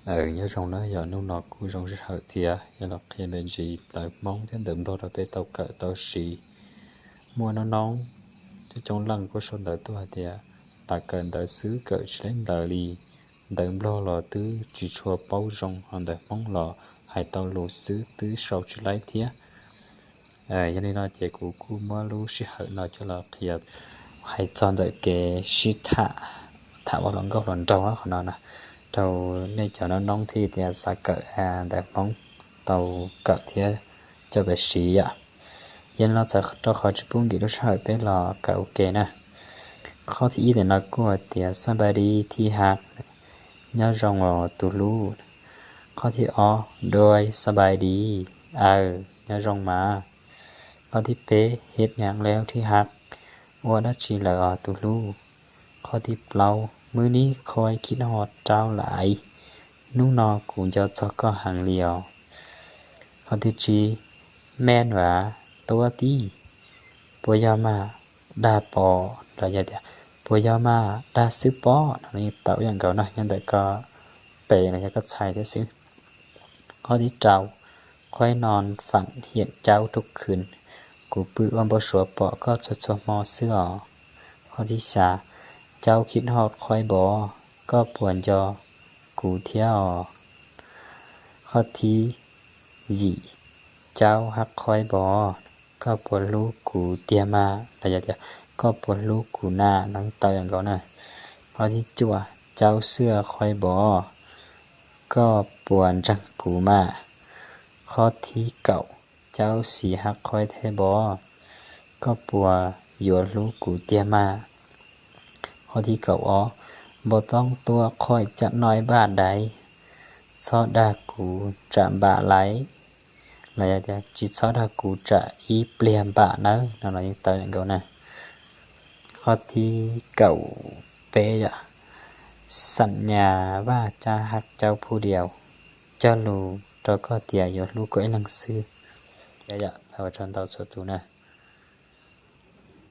Nyob zoo na, yog hnub no kuj zoo sij hawm thiab yuav los qhia ntawv ntsis ntawv Hmoob thiab ntawv Nplog rau peb tau kawm tau siv. Muaj noob noob coob coob leej kuj sau ntawv tuaj hais tias lam kawm ntawv xwb kawm tsis laib ntawv li, ntawv Nplog los twb tsis tshua paub zoo, ho ntawv Hmoob los hais tau lus xwb twb sau tsis laib thiab. Yog li no ces kuv kuj muab lub sij hawm no coj los qhia hais txog ntawm kev sib tham, tham ua hluas nkauj hluas nraug qhov no na, rau nej cov noob noob thiaj tias xav kawm ntawv Hmoob tau kawm thiab coj mus siv yom. Yog li no txawm rau qhov tsis pub nkim lub sij hawm, peb los kawm ua ke na. Qhov thib ib ntawm no kuj hais tias ສະບາຍດີ ທີ່ຮັກ, nyob zoo os tus hlub. Qhov thib ob, ໂດຍສະບາຍດີ, aw, nyob zoo mas. Qhov thib peb, ເຮັດຫຍັງແລ້ວ ທີ່ຮັກ, ua dab tsi lawm os tus hlub. Qhov thib plaub, ມື້ນີ້ຂ້ອຍຄິດຮອດເຈົ້າຫຼາຍ, hnub no kuv nco txog koj heev li os. Qhov thib tsib, ແມ່ນຫວາ, tuab tib, puas yog mas, dag pom, los yog tias puas yog mas, dag xwb pob no yeej tau ib yam nkaus na, nyob ntawm koj pem los yog koj txhais thiab xwb. Qhov thib rau, ข้อยนอนฝันเห็นเจ้าทุกคืน, kuv pw ua npau suav pom koj txhua txhua hmo xwb os. Qhov thib xya, ເຈົ້າຄິດຮອດຂ້ອຍບໍ່, koj puas nco kuv thiab os. Qhov thib yim, ເຈົ້າຮັກຂ້ອຍບໍ່, koj puas hlub kuv tiag mas, los yog tias koj puas hlub kuv na no yeej tau ib yam nkaus na. Qhov thib cuaj, ເຈົ້າເຊື່ອຂ້ອຍບໍ່, koj puas ntseeg kuv mas. Qhov thib kaum, ເຈົ້າສິຮັກຂ້ອຍແທ້ບໍ່, koj puas yuav hlub kuv tiag mas. Qhov thib kaum ob, ບໍ່ຕ້ອງຕົວະຂ້ອຍຈັກໜ້ອຍບາດໃດ, ຊອບດາກູຈະບາດໄລ, los yog tias tsis txhob dag kuv tsam ib pliag npam nawb no los yeej tau ib yam nkaus na. Qhov thib kaum peb yom, ສັນຍາວ່າຈະຮັກເຈົ້າຜູ້ດຽວ, cog lus rau koj tias yuav hlub koj ib leeg xwb. Ua tsaug ntau txhua tus na.